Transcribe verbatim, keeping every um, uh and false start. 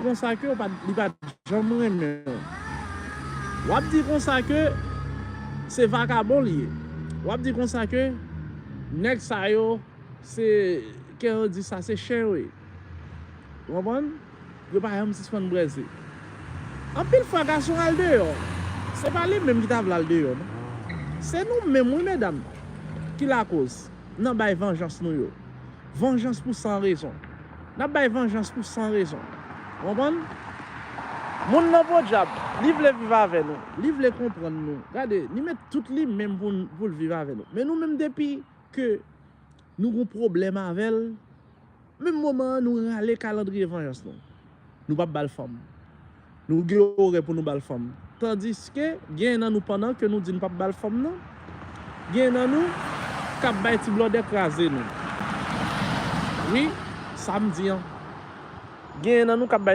konsa ke w pa, li pa janm renmen w. W ap di konsa ke se vakabon li ye. W ap di konsa ke nèg sa yo, se, ke yo di sa, se chen yo ye. Ou konprann? Yo pa janm sispann breze. Anpil fwa, gason al deyò. Se pa li menm ki ta vle al deyò, non. Se nou menm, wi, medam, ki lakoz n ap bay vanjans nou yo. Vanjans pou san rezon. N ap bay vanjans pou san rezon. Ou konprann? Moun nan podyab, li vle viv avè nou. Li vle konprann nou. Gade, li met tout li menm pou, pou l viv avè nou. Men nou menm, depi ke nou gon pwoblèm avè l, menm moman an, nou rale kalandriye vanjans nou. Nou p ap ba l fanm. Nou gen orè pou nou ba l fanm. Tandiske, gen nan nou, pandan ke nou di n p ap ba l fanm nan, gen nan nou k ap bay ti blòdè kraze nou. Wi, sa m di an. Gen nan nou k ap bay